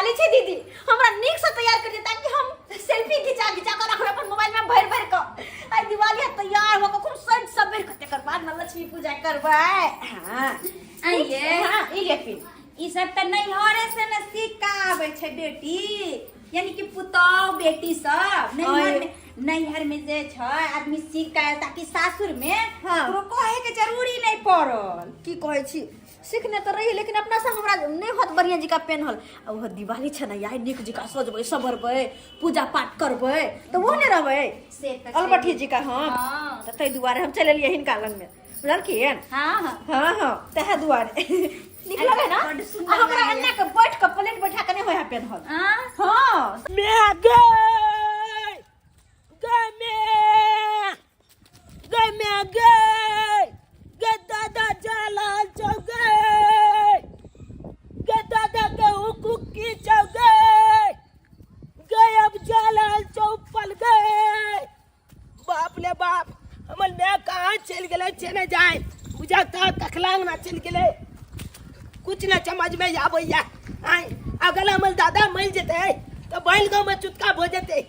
दिवाली छै दीदी, हमरा नीक से तैयार कर दे ताकि हम सेल्फी खिंचा खिंचा के रखबै अपन मोबाइल में भरि भरि के। आइ दिवाली है, तैयार हो के खूब सज सवेर के तकर बाद न लक्ष्मी पूजा करबै। हां आइये। हां, ई ले पिन। ई सब तऽ नैहरे से ने सीख के आबै छै बेटी, यानी कि पुतोह बेटी सब नैहर में, नैहर में जे छै आदमी सीख के आयल ताकि सासुर में ककरो कहे के जरूरी नहीं पड़ल। की कहै छी, सीखने तऽ रही लेकिन अपना से हमरा नहीं होत बढ़िया जी का पेनहल। आ ओहो दिवाली छै ने, आइ नीक जी का सजबै संवरबै पूजा पाठ करबै तऽ वो नहि रहबै से तऽ छै। अलबठी जी का। हम तऽ ताहि दुआरे हम चलि एलियै हिनका लग में, बुझलखिन? हाँ हाँ। हाँ हाँ, तहे दुआरे नीक लगे ना। बड्ड सुंदर आ हमरा लगैया। एन्ना के बैठ के प्लेट बैठा के नहीं होय है पेनहल। हाँ। हाँ। मैं गए गए मैं गए मैं गए गए दादा जलाल चौ गए गए दादा के हुकुकी चौ गए गए अब जलाल चौ पल गए। बाप ले बाप, हमर माय कहाँ चलि गेलै से नहि जाय बुझा तऽ कखलांग ना चलि गेलै, कुछ ना समझ में आबैया। आय अगर हमर दादा मरि जेतै तऽ बैल गाँव में चुटका भऽ जेतै।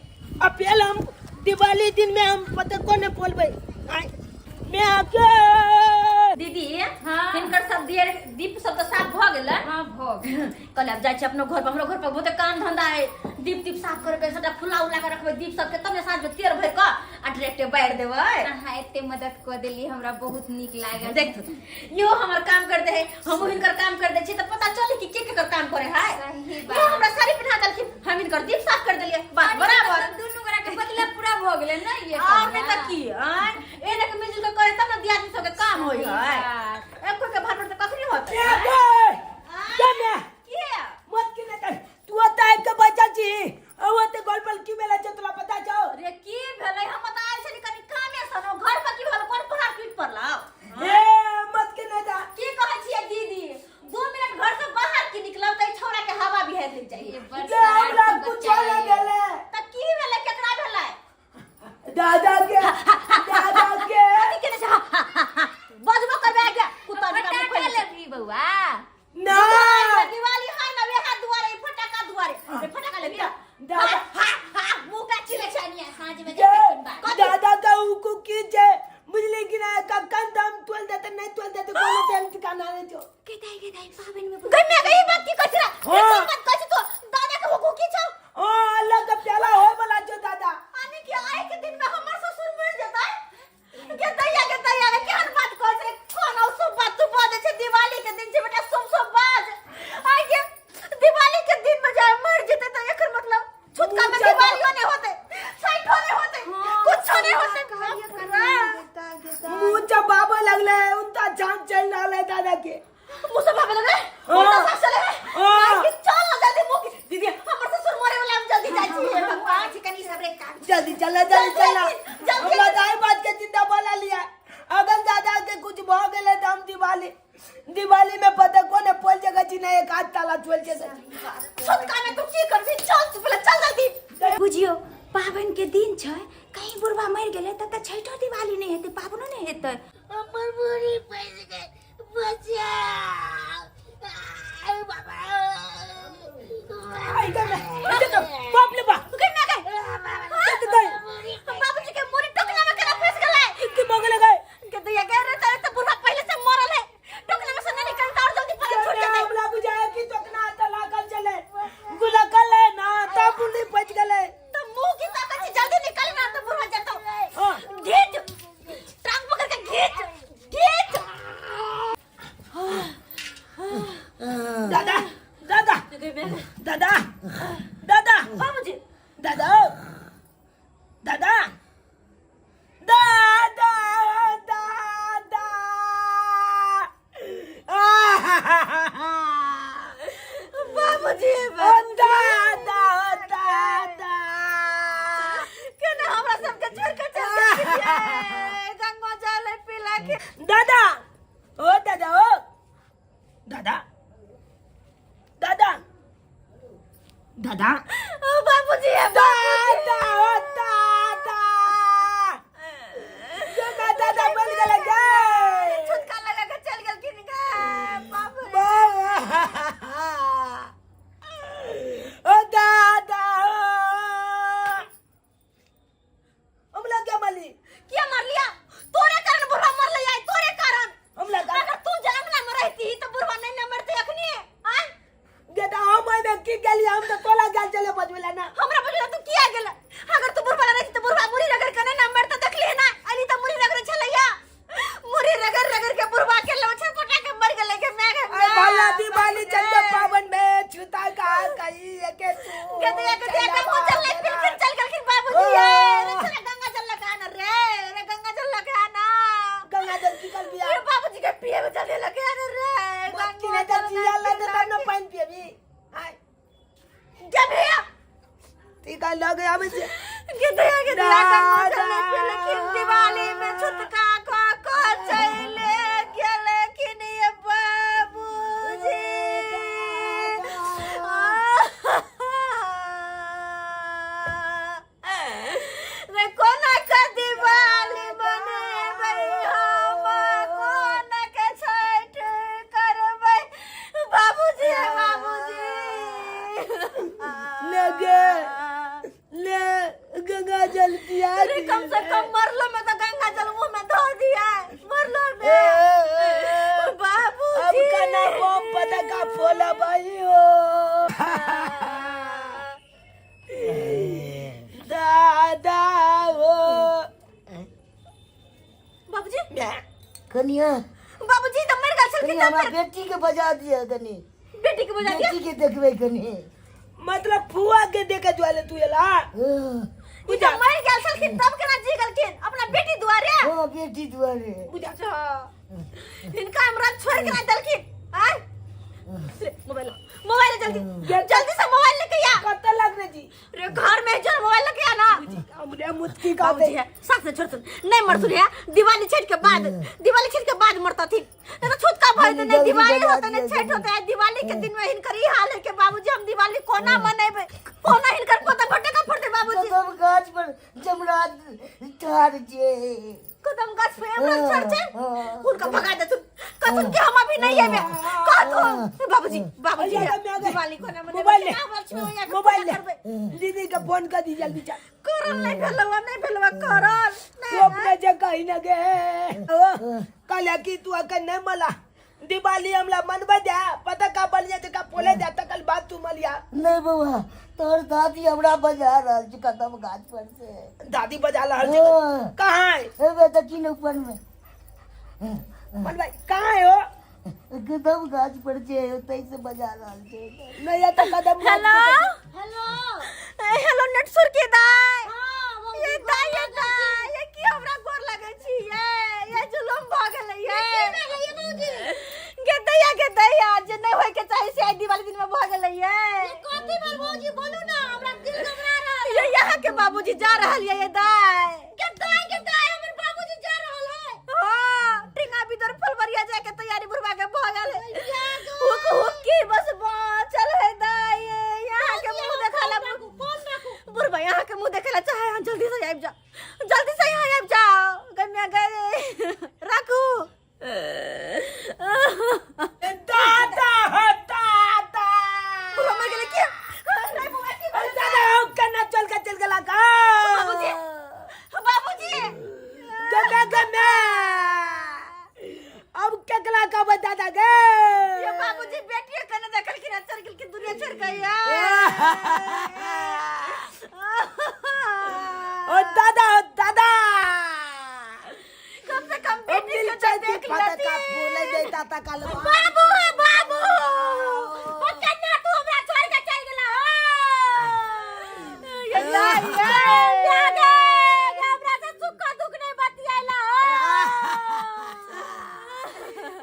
आ फेर हम दिवाली दिन में हम पतको नहि बोलबै। आय माय गे। दीदी, हाँ। हिनकर सब दियर दीप सब तऽ साफ भऽ गेलै। हाँ, भऽ गेल। कहले आब जाइ छी अपनो घर पर, हमरो घर पर बहुते काम धंधा है, दीप दीप साफ करके सबटा फुला उला के रखबै दीप सबके, तब ने साँझ में तेल भरि कऽ आ डायरेक्टे बारि देबै। अहाँ एते मदद कऽ देली, हमरा बहुत नीक लागल। देख, यो हमर काम कर दे है, हमहूँ हिनकर काम कर दै छी तऽ पता चली कि के केकर काम करे है। सही यो बात। हमरा साड़ी पहिना देलखिन, हम हिनकर दीप साफ कर देलियै, बात बराबर। दुनू गोरा के बदला पूरा भऽ गेलै ने ये। और नहीं तऽ की, आँय एने के मिलजुल के करे तब ने दियादनी सबके काम होई सही है। बात। एको के भार पर तऽ कखनी होतै? माय गे, गे माय। के? मत के नहीं तू ओतऽ आबि के बैठल छी, आ ओतऽ गोल की भेलै छै तोरा पता छौ? रे की भेलै? हम तऽ आयल छली कनि कामे सँ, घर पर की भेल? कोन पहाड़ टूटि पड़लौ? ए मत के नहीं जा। की कहै छियै दीदी, 2 मिनट घर से बाहर की निकलब तऽ ई छौड़ा के हवा बिहाड़ि लग ये जाइए। बड़ गे हमरा शरारती कुछो बच्चा नहि ये। भेलै। तऽ की भेलै, केकरा भेलै? दादा के, दादा के। कथी केने छै? हा, हा, हा, हा। बजबो करबै आगे कुत्ता जकाँ मुँह फटाका खोलि। लेबही बौआ? नहीं। दिवाली है ना, वेहा दुआरे ई फटाका दुआरे रे फटाका लेबही? दादा। हा हा, मुँह का चिले छै। कनिया साँझ में गे, जाके किनबा। दादा का हुकू की छे बुझली कि ना? कक्कन दम तोल देते नहीं तोल देते, कोनो तेल ठिकाना नहीं छो। के दाई, के दाई, पाबनि में गई मैं गई बात की कहै छै रे? हाँ। कोन बात कहै छै तो? दादा के हुकू की छौ? ओ अल्लाह का प्याला होए वाला छो दादा। आने के आए के दिन में हमर ससुर मर जेतै? के दैया, के दैया रे, केहन बात कहै छै? कोन अशुभ बात तू बजै छै? दिवाली के दिन छै बेटा, शुभ शुभ बाज। आइ के दिवाली के दिन में जाय मर जेतै तऽ एकर मतलब छुटका में मुँह दिवालियो नहीं होते, छठो नहीं होते, कुछो नहीं होते। मुंह चबावे लगले, उनका जान चल रहा है दादा के। मुंह से भावे लगले। हाँ। उनका सास चले है। हाँ। माय के चल ना जल्दी मुंह के। दीदी, हमर ससुर मरे वाला, हम जल्दी जाइ छी। हे भगवान। कनी सबरे काम। जल्दी चला, जल्दी चला। जल्दी। हमरा दाई बात के चिंता बोला लिया, अगर दादा के कुछ भ गेले तो हम दिवाली दिवाली में पता कोने पोल जगह छी नहीं, एक हाथ ताला चोल जगह छी। छुटका में तू की करबी? चल तू पहिले, चल जल्दी। बुझियो पाबनि के दिन छै, कहीं बुढ़वा मरि गेलै तब तऽ छठो दिवाली नहि हेतै, पाबनो नहि हेतै। हमर बुढ़ी फंस गए, बचाओ, आय बाबा, आई दादा, बाप रे बाप। गई मैं गई। कत गए? बाबूजी के मुरी टोकना में केना फंस गेलै? की बगल गए? के दैया गए रे, तारे तो बुढ़वा पहले से मरल है, टोकना में से नहीं निकलता और जल्दी पर छूट जेतै। हमरा बुझाया कि टोकना तला कल चले गुलकल है ना, तब बुढ़ी बच गेलै। तो मुंह की ताकत से जल्दी निकल ना तो बुढ़वा जतो। हाँ। घीच, टांग पकड़ के घीच घीच। दादा, दादा, दादा, दादा। बाबूजी। दादा, दादा, दादा, दादा। बाबूजी। ओ दादा, ओ दादा। केना हमरा सबके छोड़ के चल गेलियै? गंगा जल पिला के। दादा, ओ दादा, ओ दादा, दादा, दादा। ओ बाबूजी। दादा, ओ दादा, दादा, दादा बन गेलै गे। छुटका लगा के चल गेलखिन गे बाबू। बाबा। में की गेली हम तो तोला गेल चले बजवेला ना। हमरा बजला तू किया गेल? अगर तू बुढ़वा रही त बुढ़वा मुरी रगड़ के ना मरता देखली है ना अली त मुरी रगड़ छलैया मुरी रगड़ रगड़ के बुढ़वा के लौछर पटा के मर गेलै के मैं अरे भला दिवाली चल पावन में छुता का कही के तू गदया गदया के मुंह चल ले फिर चल गेलखिन बाबूजी ये रे चला गंगा जल लगा ना रे रे गंगा जल लगा ना गंगा जल की कल बिया ये बाबूजी के पिए में चले लगे ना रे मक्की ने तो जिया लगे तब ना पानी पियबी हाय क्या भैया ठीक है लगे आवे छे गदया गदया के मुंह चल ले लेकिन दिवाली में छुटका को को चले गेलखिन ये बाबूजी। रे कोना के दिवाली मनेबै हम कोना के छठ करबै बाबूजी बाबूजी। लगे ले गंगा जल पिया अरे कम से कम मरलो में तो गंगा जल मुंह में धो दिया मरलो में बाबूजी। अब कना बम पता का फोला भाई हो दादा हो बाबूजी कनिया बाबूजी तो मर गेल छलखिन कनिया तऽ हमरा बेटी के बजा दिया कनी बेटी के बजा दिया बेटी के देखबै कनी मतलब फुआ के देखे जुआले तू एला ई तऽ मर गेल छलखिन तब केना जी गेलखिन अपना बेटी दुआरे? हाँ बेटी दुआरे। बुझा हिनका हमरा छोड़ के ना देलखिन। आय ले मोबाइल ला, मोबाइल जल्दी जल्दी से मोबाइल लेके आ। कत लगने जी? रे घर में चल मोबाइल लेके आ ना। हमरे मुतकी का बाबूजी है साथ में छोड़ नहीं मरथुन है दिवाली छठ के बाद दिवाली छठ के बाद मरतथिन नहीं तो छुटका भर देने जल्दी दिवाली बजा होते ने दिया छठ होते है दिवाली के दिन में हिनकर ई हाल है के बाबूजी हम दिवाली कोना मनेबै कोना हिनकर पोता फटका फोड़ते बाबूजी। कदम गाछ पर जमराज ठाड़ छे कदम गाछ पे हमरा चढ़ छै हाँ। हुनका भगा देथुन कहथुन कि हम अभी नहीं आबे कहथुन बाबूजी बाबूजी अरे, अरे, अरे, दिवाली कोना मनेबै मोबाइल ले केना लक्ष्मी मैया के मोबाइल पूजा ले करबै? दीदी के फोन कर दी जल्दी चल। करल नहीं भेलवा नहीं भेलवा करल तू अपने जगह ही न गे कल की तू अकर नहीं मला दिवाली हमला मनबे दे पता का बलिया जका पोले दे तकल बात तू मलिया। नहीं बउआ तोहर दादी हमरा बजा रहल छै कदम गाछ पर से। दादी बजा रहल छै? हाँ। कहाँ है? एबे देखी ने ऊपर में। मनबे कहाँ है हो? कदम गाछ पर छै ओतै से बजा रहल छै। नहीं है तो कदम गाछ हेलो पर- हेलो हेलो नेटसुर के दाई ये दाई ये दाई ये की हमरा गोर लगै छी ये जुलुम भ गेलै ये गे दैया गे दैया जे नहीं होय के चाही से आइ दिवाली दिन में भ गेलै ये कथी भेल भौजी बोलू ना हमरा दिल घबरा रहल ये यहाँ के बाबूजी जा रहल ये दाई के दाई के दाई हमर बाबूजी जा रहल है। हाँ टिंगा भीतर फुलबरिया जाए के तैयारी बुढ़वा के भ गेल हुक हुक की बस चल है दाई यहाँ के मुंह देखला बुढ़वा यहाँ के मुंह देखेला चाहे हाँ जल्दी से आबि जाओ जल्दी से यहाँ आबि जाओ गम्या गए राखू। दादा हो दादा बुढ़वा मर गेलै की? नहीं बुढ़वा की भेलै? दादा हो कन्ना चल के चल गेला का बाबूजी बाबूजी गम्या गम्या अब केकला का दादा गे ये बाबूजी बेटिए कने देखलखिन चल गेलखिन दुनिया छोड़ के ओ दादा ओ दादा कम से कम ओ बेटी मिल के तो जाती देख पता का लेती। फूले देता ता कल बाबू बाबू ओ कन्या तू हमरा छोड़ के चल गेला हो ये दाई ये गे हमरा से सुख दुख नहीं बतियाला हो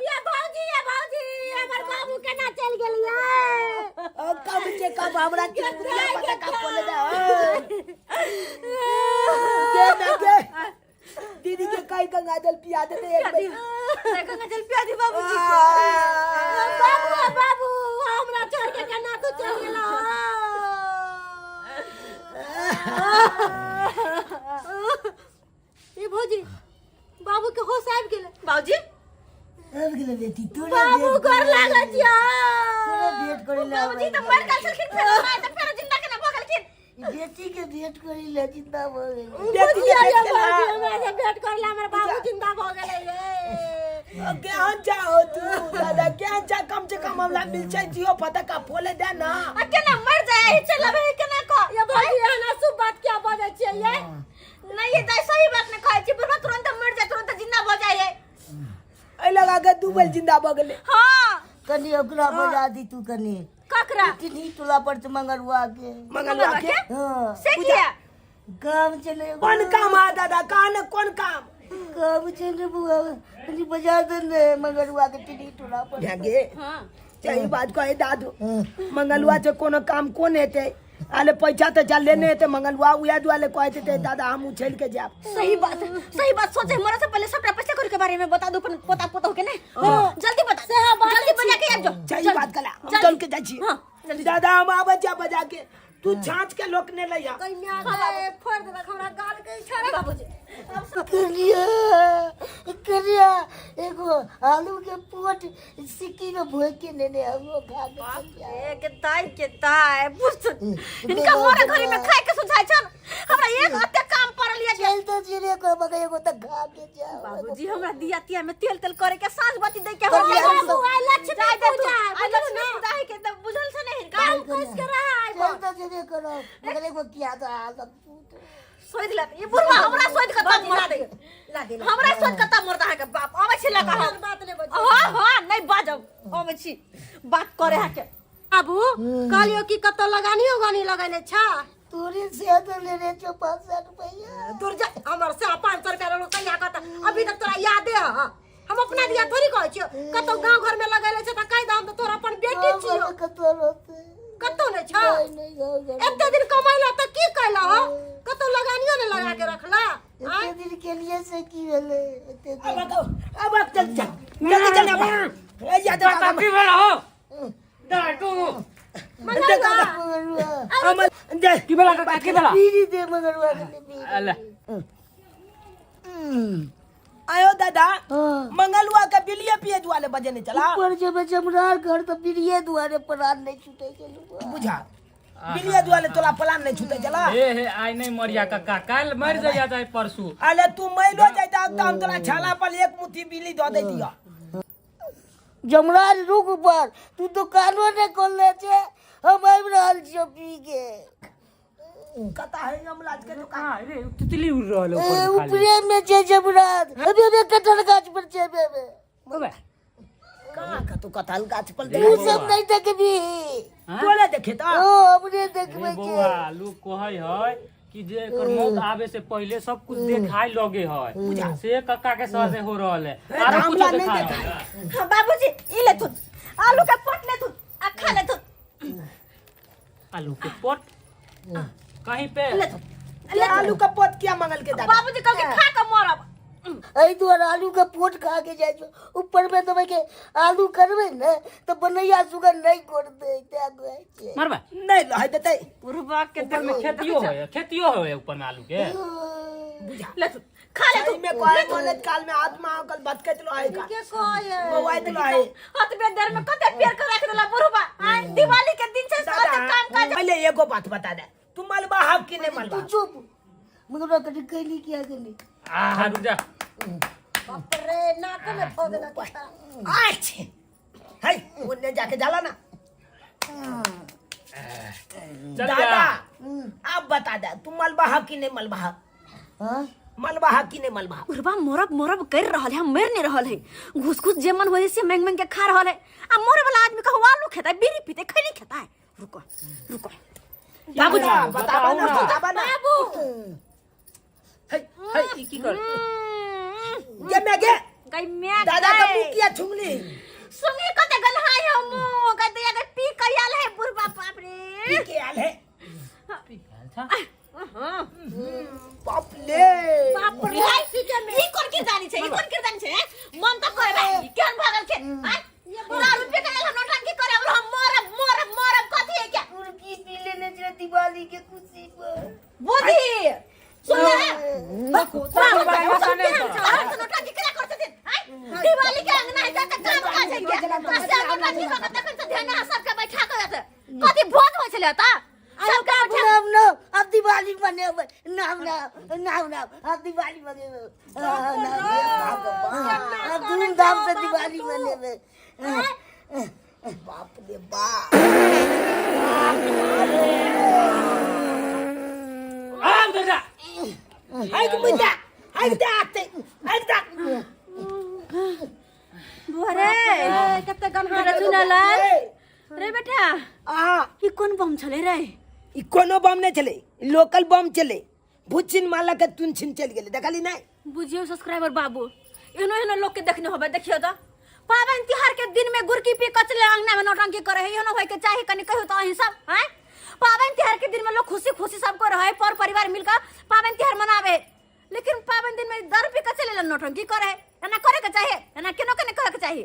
ये भौजी ये भौजी हमर बाबू केना चल गेलियै ओ कब से कब हमरा चिड़िया पता का फूले दे गे ना गे दीदी के कई गंगा जल पिया देते एक बेर। गंगा जल पिया दी बाबूजी के। बाबू बाबू हमरा छोड़ के केना तू चल गेला ए भौजी बाबू के होश आबि गेलै। बाबूजी आबि गेलै बेटी तोरा बाबू भेंट गोर करे लागै छियौ। तोरा भेंट करे ला बाबूजी तऽ मरि गेल छलखिन फेर तऽ फेर जिंदा केना भऽ गेलखिन? बेटी के भेंट करे ला जिंदा भऽ गेलै। बेटी के भेंट केला। हमरा से भेंट करला हमर बाबू जिंदा भऽ गेलै रे। ज्ञान चाहो तू दादा ज्ञान चाह कम से कम हमरा मिल जाए जियो पता का फोले दे ना। आ केना बैल जिंदा भऽ गेलै। हाँ। कनी ओकरा बजा दी तू कनी। ककरा? टिन्ही टोला पर से मंगरुआ के। मंगलुआ के? हाँ। से किया? काम चले। कोन काम आ दादा? कहाँ कोन काम? काम चले बुआ, कनी बजा दे ने मंगरुआ के टिन्ही टोला पर। गे। हाँ। सही बात कहे दादू, मंगलुआ से कोनो काम कोन हेतै? अरे पैसा तो चल लेने हेतै मंगलुआ, उहे दुआरे कहैत हेतै दादा हम उछल के जाब। सही बात, सही बात। सोचे मरे से पहले सबटा पैसा कौड़ी के बारे में बता दो अपन पोता पोतोह के ने। जल्दी बता, जल्दी बजा के आबि जाओ। सही बात कला, हम जल्दी। चल के जाइ छी। हाँ, जल्दी। दादा हम आबै छी बजा के, तू छाँच के लोकने लैया। फोड़ देलक हमरा गाल के छाड़ा बाबूजी। करिया करिया एगो आलू के पोट सिक्की में भोज के नेने हमरो खा के करिया। ए के दाई के दाई बुझ इनका मोरा घरी में खाए के सुझाय छन, हमरा एक अते काम पड़ल या। चल तो जीरे को मगर एगो त खा के जाओ। बाबूजी हमरा दिया तिया में तेल तेल करे के साँझ बाती दे के करिया हमरा सब- बाबू आइ लक्ष्मी पूजा आइ लक्ष्मी पूजा है के त बुझल छ ने हिनका चल कस के रहा आइ चल तो जीरे करो मगर एगो किया तो आलू पोट। सोच ले ई बुढ़वा हमरा सोच के तब मरते, हमरा सोच के तब मरता है के बाप आबै छी लगा हम बात ले बज। हां हां नहीं बाजब, आबै छी बात करे है के। बाबू कहलियो कि कतौ लगानी उगानी लगैले छा? तोरे से तो लेने छो 500 रुपया। दूर जा, हमर से 500 रुपया लेलो कहिया कत अभी तक तोरा यादे है। हम अपना दिया थोड़ी कहै छियो, कतौ गांव घर में लगैले छे त कहि दे, हम त तोरा अपन बेटी छियो। कतौ रहते कतौ नहि छा? नहीं, नहीं, गाँव घर में। एते दिन कमैला त की कैला हो? कतौ लगानियो ने लगा के रखला? एते दिन के लिए से की भेलै एते दिन? अब अब अब चल चल जल्दी चल अब ए याद काका की भेल हो दादू? मगरुआ अमल दे की भेला काका, की भेला? बीड़ी दे मगरुआ के बीड़ी। अले। आयो दादा। हाँ। मंगलुआ के बिलिये पिए दुआले बजे नहीं चला। ऊपर जब जमरार घर तो बीड़िए दुआरे प्राण नहीं छूटे के लुआ। बुझा बिलिये दुआले तोला प्लान नहीं छूटे चला। हे हे आइ नहीं मरिया काका, काल मर जाइया चाहे परसू। अरे तू मैलो जाता तो हम तोरा छाला पर एक मुट्ठी बिली दो दे दिया। जमराज रुक ऊपर, तू दुकानो ने खोलले छे, हम आबि रहल छियो पी के। कता है यमराज के दुकान? कहाँ रे तितली उड़ रहल ए, ऊपर खाली। ऊपरे में छे जमराज, अबे अबे कटहल गाछ पर छे अबे अबे। ओबे। कहाँ का तू कटहल गाछ पर? तू सब नहीं देखबी। हाँ? तोरे देखे तो ओ हमरे देखबे रे छे। बौआ, लोग कहै है कि जे एकर मौत आवे से पहले सब कुछ देखाई लगे है, से कक्का के साथे हो रहल है। ए, आरो कुछ हमरा नहीं देखा देखाई। रहल है। हाँ, बाबूजी ई ले तू आलू के पोट ले तू आ खा ले तू। आलू के पोट कहीं पे ले तू ये आलू का पोत क्या मंगल के दादा? बाबूजी कह के खा के मरब। एहि दुआरे आलू के पोट खा के जाइ छौ, ऊपर में तो के आलू करबै ने तो बनैया सुगर नहीं करतै, तैं कहै छियै। मरबा नहीं रह देतै। बुढ़वा के ऊपर में खेतियो होय, खेतियो होय ऊपर में आलू के। ले तू खा ले तू। सही में कहे बोले काल में आत्मा ओकर भटकैत रहे का के कहे बौआइत रहे। हतबे देर में कते पेड़ के रख देला बुढ़वा। आय दिवाली के दिन छै, दादा सब काम काज। पहले एगो बात बता दे, तू मलबा हक कि नहीं मलबा? तू चुप मगर कटी कैली किया गेली। आ रुक जा। बाप रे, नाक में फो देलक। अच्छे है ओने जाके जाला ना। चल दादा जा। आप बता दे, तू मलबा हक कि नहीं मलबा हक? हाँ? मलबा हक कि नहीं मलबा? बुढ़वा मरब मरब कर रहल है, हम मर नहीं रहल है। घुस घुस जे मन होय से मांग मांग के खा रहल है। आ मरे वाला आदमी कहू आलू खेता, बीड़ी पीते, खैनी खेता है। रुको रुको बाबूजी बताबा ना, बताबा ना। बाबू हे हे ई की कर गे मैं गे गई मैं दादा का मुंह किया छुंगली सुंगी कते गलहाय हम मुंह गई दया गई पी के आयल है बुढ़वा। बाप रे पी के आयल है। अच्छा बाप ले बाप रे, ई कोन किरदानी छै, ई कोन किरदानी छै? मन त कहै भाई केहन भागल के आय दारू पी के आयल हम नौटंकी करे हम मरब मरब मरब कथी है क्या? कुर्की पी लेने छे दिवाली के खुशी पर। बुद्धि सुन ले। देखो नौटंकी केना करै छथिन आय दिवाली के अंगना है त काम काज है क्या? आ से नौटंकी कऽ के तखन से ध्यान सबके बैठा के जाते कथी भोज होइ छलै त सबके बैठा। नाम नाम अब दिवाली मनेबै, नाम नाम नाम नाम अब दिवाली मनेबै, हाँ, नाम, अब धूमधाम से दिवाली मनेबै। बाप रे बाप। आ उधर जा। हाय मुद्दा हाय दा आते हाय दा। बोरे भैया, आ ई कोन बम छलै रे? ई कोनो बम नहि छलै, ई लोकल बम छलै। भुचिन माला के तुन छिन चलि गेलै, देखली नहि? बुझियौ सब्सक्राइबर बाबू, एहनो एहनो लोग के देखने होबे। देखियो तो पावन तिहार के दिन में गुरकी पी कचले अंगना में नौटंकी करे है। एहनो होय के चाही? कनी कहियो तो अहीं सब हैं। पावन तिहार के दिन में लोग खुशी खुशी सबको रहे, पर परिवार मिलकर पावन तिहार मनावे, लेकिन पावन दिन में दारू पी कचले नौटंकी करे है, एना करे के चाही? एना केनो के नहीं करे के चाही।